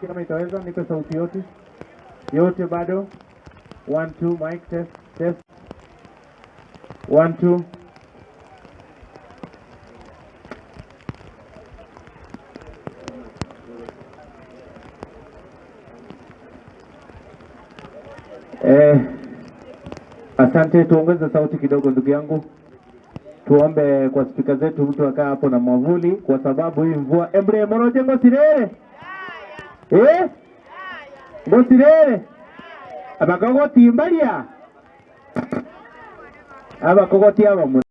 Kama itaweza nipe sauti yote yote bado. 1 2 mic test test 1 2 Eh, asante. Tuongeze sauti kidogo ndugu yangu, tuombe kwa spika zetu, mtu akaa hapo na mwavuli, kwa sababu hii mvua embre moroje ngosirere eh ngosirere abakogotimbaria abakogotia abamu.